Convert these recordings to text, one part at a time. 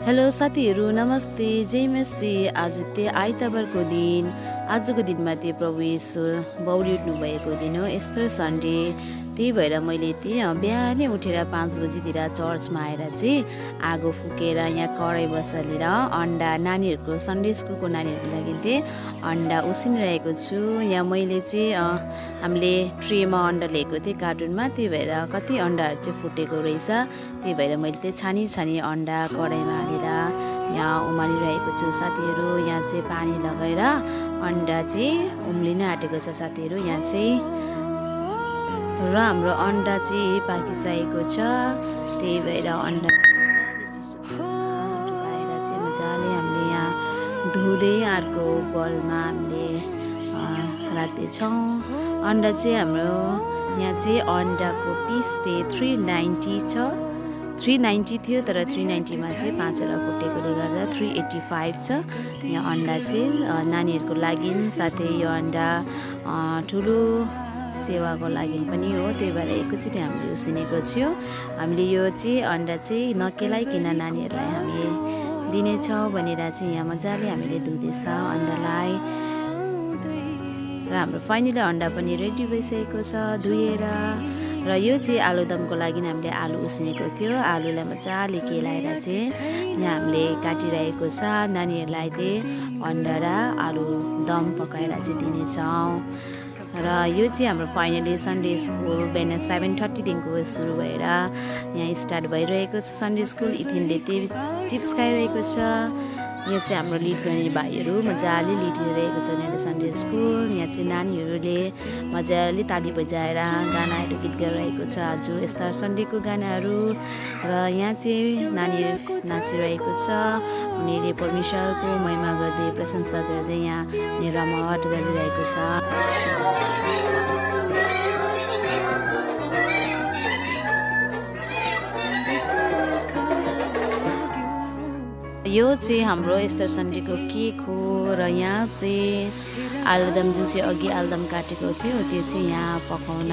Hello साथीहरू नमस्ते जय मसी। आज त्यो आइतबारको दिन आजको दिनमा त्यो प्रभु येशू बौरी उठ्नु भएको दिन हो, एस्टर सन्डे। त्यही भएर मैले बिहानै उठेर 5 बजीतिर चर्चमा आएर चाहिँ आगो फुकेर यहाँ कराई बसालेर अन्डा नानीहरूको सन्डे स्कुलको नानीहरूको लागि चाहिँ अन्डा उसिनिरहेको छु। यहाँ मैले चाहिँ हामीले ट्रेमा अन्डा लिएको थिएँ कार्टुनमा, त्यही भएर कति अन्डाहरू चाहिँ फुटेको रहेछ। त्यही भएर मैले चाहिँ छानी छानी अन्डा कराईमा हालेर यहाँ उमालिरहेको छु साथीहरू। यहाँ चाहिँ पानी लगाएर अन्डा चाहिँ उम्लिन आँटेको छ साथीहरू यहाँ चाहिँ। र हाम्रो अन्डा चाहिँ पाकिसकेको छ, त्यही भएर अन्डा डुबाएर चाहिँ मजाले हामीले यहाँ धुँदै अर्को बलमा हामीले राख्दैछौँ। अन्डा चाहिँ हाम्रो यहाँ चाहिँ अन्डाको पिस चाहिँ 390 छ, 390 थियो तर 390 मा चाहिँ 5वटा फुटेकोले गर्दा 385 छ। यहाँ अन्डा चाहिँ नानीहरूको लागि साथै यो अन्डा ठुलो सेवाको लागि पनि हो, त्यही भएर एकैचोटि हामीले उसिनेको छौँ। हामीले यो चाहिँ अन्डा चाहिँ नकेलाइकन नानीहरूलाई हामी दिनेछौँ भनेर चाहिँ यहाँ मजाले हामीले धुँदैछौँ अन्डालाई। र हाम्रो फाइनली अन्डा पनि रेडी भइसकेको छ धुएर। र यो चाहिँ आलुदमको लागि हामीले आलु उसिनेको थियो, आलुलाई मजाले केलाएर चाहिँ यहाँ हामीले काटिरहेको छ। नानीहरूलाई चाहिँ अन्डा र आलु दम पकाएर चाहिँ दिनेछौँ। र यो चाहिँ हाम्रो फाइनली सन्डे स्कुल बिहान 7:30 देखिको सुरु भएर यहाँ स्टार्ट भइरहेको छ सन्डे स्कुल। इथिनले त्यही चिप्स खाइरहेको छ। यो चाहिँ हाम्रो लिड गर्ने भाइहरू मजाले लिड गरिरहेको छ यहाँ सन्डे स्कुल। यहाँ चाहिँ नानीहरूले मजाले ताली बजाएर गानाहरू गीत गरिरहेको छ आज एस्टर सन्डेको गानाहरू। र यहाँ चाहिँ नानीहरू नाचिरहेको छ, उनीहरूले परमेश्वरको महिमा गर्दै प्रशंसा गर्दै यहाँ रमावट गरिरहेको छ। यो चाहिँ हाम्रो एस्टर सन्डेको केक हो। र यहाँ चाहिँ आलुदम जुन चाहिँ अघि आलुदम काटेको थियो त्यो चाहिँ यहाँ पकाउन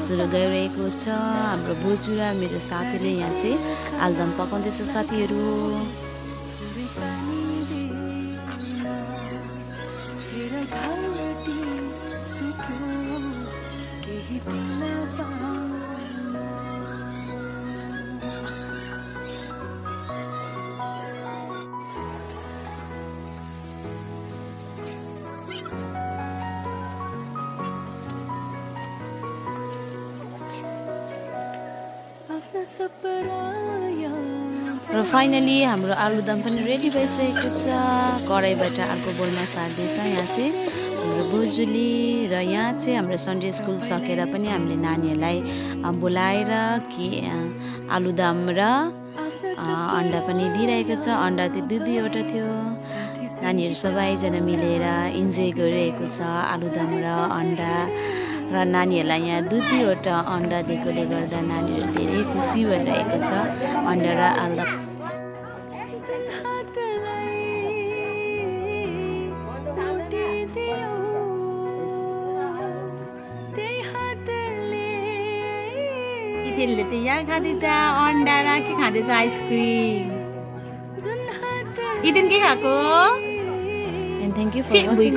सुरु गरिरहेको छ। हाम्रो बोजू र मेरो साथीले यहाँ चाहिँ आलुदम पकाउँदैछ साथीहरू। र फाइनली हाम्रो आलुदम पनि रेडी भइसकेको छ। कराईबाट अर्को बोलमा सार्दैछ यहाँ चाहिँ हाम्रो बोजूले। र यहाँ चाहिँ हाम्रो सन्डे स्कुल सकेर पनि हामीले नानीहरूलाई बोलाएर कि आलुदम र अन्डा पनि दिइरहेको छ। अन्डा चाहिँ 2-2वटा थियो। नानीहरू सबैजना मिलेर इन्जोय गरिरहेको छ आलुदम र अन्डा। र नानीहरूलाई यहाँ 2-2वटा अन्डा दिएकोले गर्दा नानीहरू धेरै खुसी भइरहेको छ अन्डा र आलुदम। इथिनले त यहाँ खाँदैछ अन्डा र के खाँदैछ आइसक्रिम। इथिन के खाएको? Thank you for watching.